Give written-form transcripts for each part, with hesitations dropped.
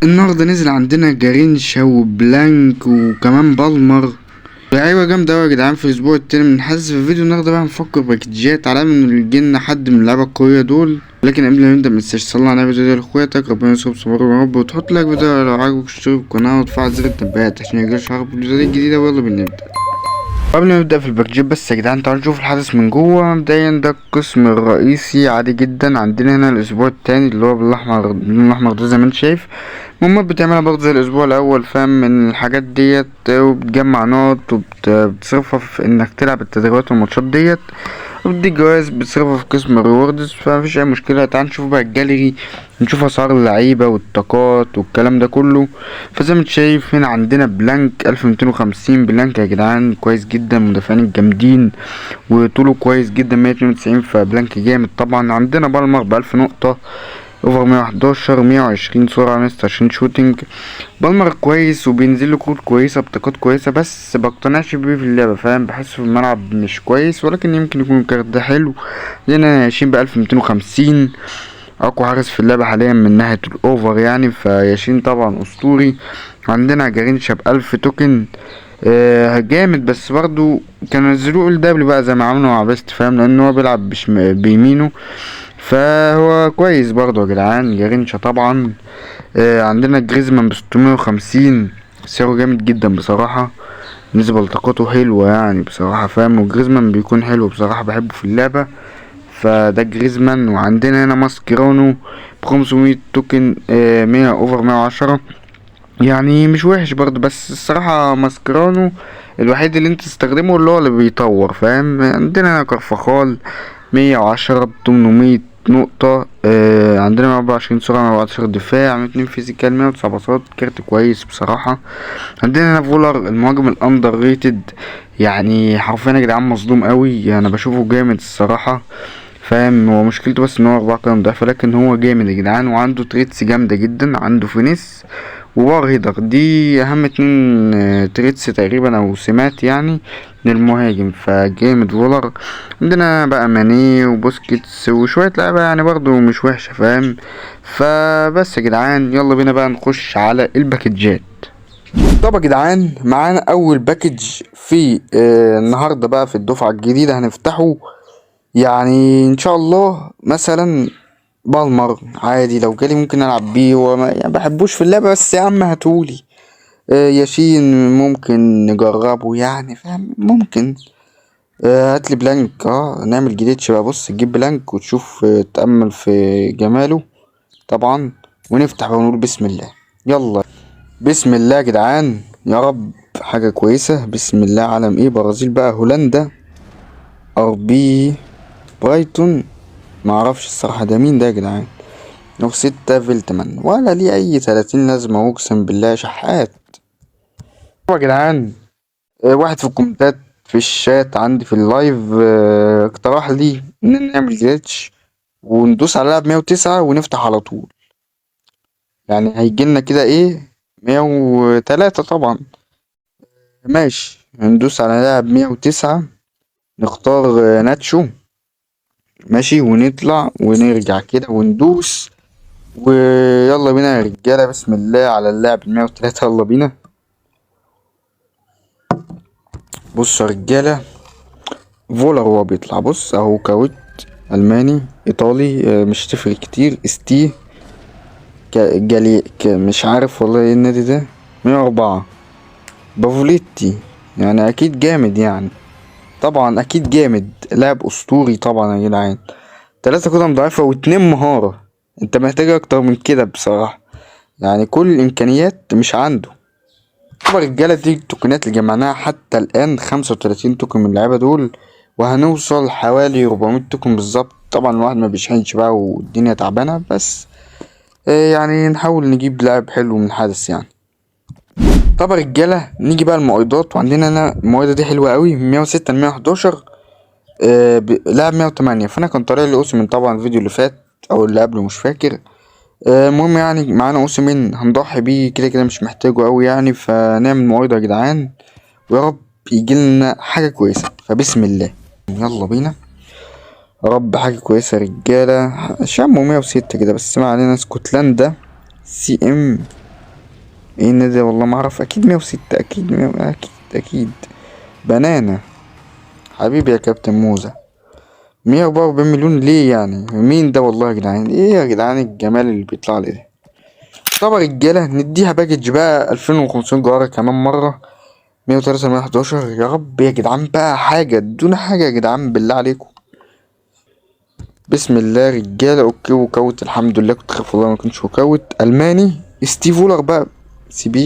النهارده نزل عندنا جارينشا وبلانك وكمان بالمر، لعيبة جامدة أوي يا جدعان. في الأسبوع التاني من حذف الفيديو النهارده بقى هنفكر باكجات على إن يجيلنا حد من اللعيبة القوية دول. لكن قبل ما نبدأ متنساش تصلي على النبي زي لاخواتك، ربنا يستر بصبر يا رب، وتحط like فيديو لو عجبك، وتشترك في القناة وتفعل زر التنبيهات عشان يجيلك اشعار بالفيديوهات الجديدة. ويلا بينا نبدأ. قبل ما نبدأ في الباكجات بس يا جدعان تعالوا نشوف الحدث من جوه. مبدئيا ده القسم الرئيسي عادي جدا. عندنا هنا الأسبوع التاني اللي هو بالأحمر، اللون الأحمر ده زي ما انت شايف. مهمات بتعملها برضه زي الأسبوع الأول، فاهم، من الحاجات ديت، وبتجمع نقط وبتصرفها في إنك تلعب التدريبات والماتشات ديت، وبتديك جوائز بتصرفها في قسم ال rewards، فمفيش أي مشكلة. تعال نشوف بقى الجاليري، نشوف أسعار اللعيبة والطاقات والكلام ده كله. فزي ما انت شايف هنا عندنا بلانك 1250 بلانك يا جدعان، كويس جدا، مدافعين الجامدين، وطوله كويس جدا 192، فبلانك جامد طبعا. عندنا بالمر ب1000 نقطة، over 111، 120 سرعة، 126 shooting. بالمر كويس وبينزل له كروت كويسة بطاقات كويسة، بس بقتنعش بيه في اللعبة، فاهم، بحسه في الملعب مش كويس، ولكن يمكن يكون الكارت ده حلو. لنا ياشين ب1250، اقوى حارس في اللعبة حاليا من ناحية ال over يعني، فياشين طبعا اسطوري. عندنا جارينشا ب1000 token، جامد، بس برضو كانوا نزلوه ال W بقى زي ما عملوا مع بيست، فاهم، لان هو بيلعب بيمينه، فهو كويس برضو يا جدعان جارينشا طبعا. عندنا جريزمان ب650، سعره جامد جدا بصراحة، بالنسبة لطاقته حلوة يعني بصراحة، فاهم، وجريزمان بيكون حلو بصراحة، بحبه في اللعبة، فده جريزمان. وعندنا هنا ماسكيرانو ب500 token، 100 over 110، يعني مش وحش برضه، بس الصراحة ماسكيرانو الوحيد اللي انت تستخدمه اللي هو اللي بيطور، فاهم. عندنا هنا كارفاخال 110 ب800 نقطة، عندنا 124 سرعة، 114 دفاع، 102 physical، 109 باصات، كارت كويس بصراحة. عندنا هنا فولر المهاجم ال underrated، يعني حرفيا يا جدعان مظلوم قوي، انا بشوفه جامد الصراحة، فاهم. هو مشكلته بس ان هو 4 قدم ضعيفة، لكن هو جامد يا جدعان، وعنده traits جامدة جدا، عنده finesse و power header، دي اهم 2، traits تقريبا او سمات يعني للمهاجم، فجامد فولر. عندنا بقى ماني وبوسكيتس وشوية لعيبة يعني برضو مش وحشة، فاهم. فبس يا جدعان يلا بينا بقى نخش على الباكجات. طب يا جدعان معانا اول package في، النهارده بقى في الدفعة الجديدة هنفتحه، يعني ان شاء الله مثلا بالمر عادي لو جالي ممكن العب بيه، هو يعني بحبوش في اللعبة بس يا عم هاتولي. ياشين ممكن نجربه يعني، فاهم، ممكن. هاتلي بلانك، نعمل glitch بقى، بص تجيب بلانك وتشوف، تأمل في جماله طبعا، ونفتح بقى ونقول بسم الله. يلا بسم الله يا جدعان، يا رب حاجة كويسة. بسم الله. علم ايه؟ برازيل بقى، هولندا، اربي، برايتون، معرفش الصراحة ده مين ده يا جدعان. لو 6 فيلتمان ولا ليه اي 30 لازمة، اقسم بالله شحات. طب يا جدعان، واحد في الكومنتات في الشات عندي في ال live، اقترح لي ان نعمل glitch وندوس على لاعب 109 ونفتح على طول، يعني هيجيلنا كده ايه 103 طبعا. ماشي، هندوس على لاعب 109، نختار، ناتشو، ماشي، ونطلع ونرجع كده وندوس، ويلا بينا يا رجالة. بسم الله على اللاعب 103، يلا بينا. بصوا يا رجالة، فولر وهو بيطلع، بص اهو، كاوت ألماني إيطالي، مش تفرق كتير، استي جالي مش عارف والله ايه النادي ده. 104 بافوليتي، يعني أكيد جامد، يعني طبعا أكيد جامد، لاعب أسطوري طبعا يا جدعان. 3 قدم ضعيفة واتنين مهارة، انت محتاج أكتر من كده بصراحة، يعني كل الإمكانيات مش عنده. طبعا الرجالة دي التوكنات اللي جمعناها حتى الآن 35 token من اللعيبة دول، وهنوصل حوالي 400 token بالظبط. طبعا الواحد ما بيشحنش بقى والدنيا تعبانة، بس، يعني نحاول نجيب لاعب حلو من الحدث يعني. طب يا رجالة نيجي بقى المؤيدات، وعندنا هنا المؤيدة دي حلوة قوي، من 106 ل 111، لاعب 108. فأنا كان طالع لي أوسيمين طبعا الفيديو اللي فات أو اللي قبله مش فاكر. المهم يعني معانا أوسيمين هنضحي بيه كده كده، مش محتاجه قوي يعني، فنعمل مؤيدة يا جدعان، ويا رب يجيلنا حاجة كويسة. فبسم الله يلا بينا، يا رب حاجة كويسة يا رجالة. شموا 106 كده بس، ما علينا. اسكتلندا سي ام ايه النادي ده؟ والله ما اعرف. اكيد 106، اكيد 100، اكيد اكيد. بنانا حبيبي يا كابتن موزة. 144 مليون ليه يعني؟ مين ده والله يا جدعان؟ ايه يا جدعان الجمال اللي بيطلع لي ده؟ طب يا رجاله نديها package بقى 2500 جوهرة كمان مرة. 103 111. يا رب يا جدعان بقى حاجة، ادونا حاجة يا جدعان بالله عليكم. بسم الله رجالة. okay walkout الحمد لله، كنت خايف والله ما كنتش walkout. الماني ستيف وولر بقى CB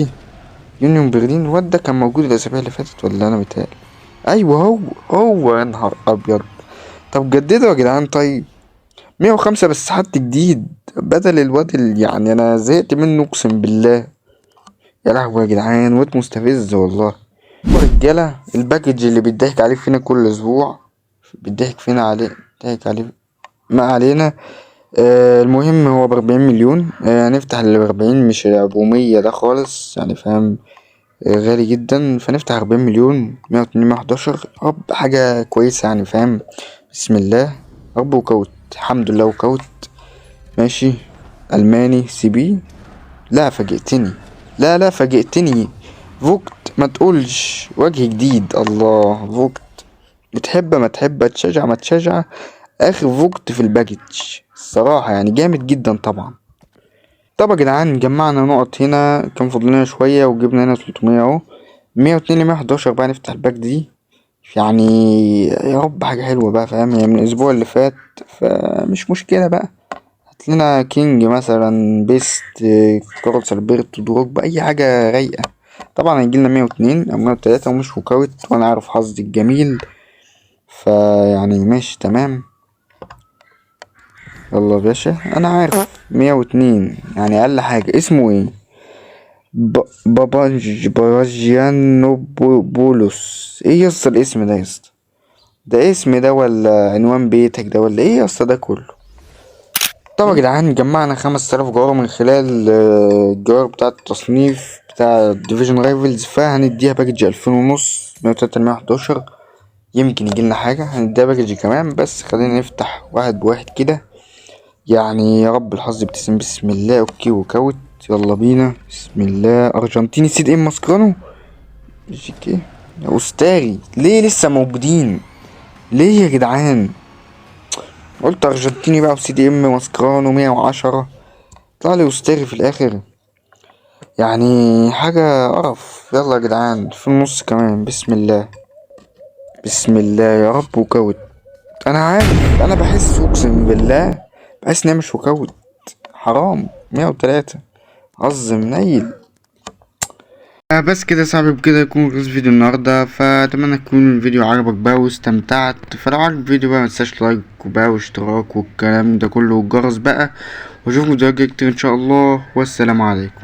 يونيون برلين. الواد ده كان موجود الاسابيع اللي فاتت ولا انا متهيألي؟ ايوه هو هو. يا نهار ابيض. طب جددوا يا جدعان. طيب 105 بس حد جديد بدل الواد اللي يعني انا زهقت منه اقسم بالله. يا لهوي يا جدعان واد مستفز والله. رجالة ال package اللي بيضحك عليه فينا كل اسبوع، بيضحك فينا عليه، بيضحك عليه، ما علينا. المهم هو ب40 مليون. هنفتح اللي ب40 مش ابو 100 ده خالص يعني فاهم، غالي جدا. فنفتح 40 مليون. 102 111. رب حاجة كويسة يعني فاهم. بسم الله رب walkout الحمد لله walkout. ماشي ألماني CB. لا فاجئتني، لا لا فاجئتني. فوكت ما تقولش وجه جديد. الله فوكت، بتحب ما تحب، تشجع ما تشجع، اخر فوكت في ال package الصراحة يعني جامد جدا طبعا. طب يا جدعان جمعنا نقط هنا، كان فاضل لنا شوية وجبنا هنا 300 اهو. 102 ل 111 بقى نفتح ال pack دي يعني يا رب حاجة حلوة بقى فاهم، هي من الأسبوع اللي فات فمش مشكلة بقى. هات لنا كينج مثلا، بيست، كارلوس البرتو، دروجبا، أي حاجة رايقة. طبعا هيجيلنا 102 أو 103 ومش walkout، وأنا عارف حظي الجميل فيعني ماشي تمام. يلا يا باشا أنا عارف 102 يعني أقل حاجة. اسمه إيه؟ باباجيانوبولوس. ايه يا اسطى الاسم ده يا اسطى؟ ده اسم ده ولا عنوان بيتك ده ولا ايه يا اسطى ده كله؟ طب يا جدعان جمعنا 5000 جوهرة من خلال الجوهر بتاع التصنيف بتاع division rivals، فهنديها package ألفين ونص، مية وتلاتة، مية وحداشر، يمكن يجيلنا حاجة. هنديها package كمان، بس خلينا نفتح واحد بواحد كده يعني يا رب الحظ يبتسم. بسم الله. okay walkout، يلا بينا. بسم الله. ارجنتيني CDM ماسكرانو GK اوستاري. ليه لسه موجودين؟ ليه يا جدعان؟ قلت ارجنتيني بقى و CDM ماسكرانو 110، طلع لي اوستاري في الاخر، يعني حاجة قرف. يلا يا جدعان في النص كمان. بسم الله، بسم الله يا رب. walkout. انا عارف، انا بحس اقسم بالله بحس ان هي مش walkout، حرام. 103 حظ منيل. بس كده يا صاحبي، بكده يكون خلص فيديو النهارده. فاتمنى يكون الفيديو عجبك بقى واستمتعت. فلو عجبك الفيديو بقى متنساش like وبقى واشتراك والكلام ده كله والجرس بقى، واشوفكم فيديوهات جايه كتير ان شاء الله. والسلام عليكم.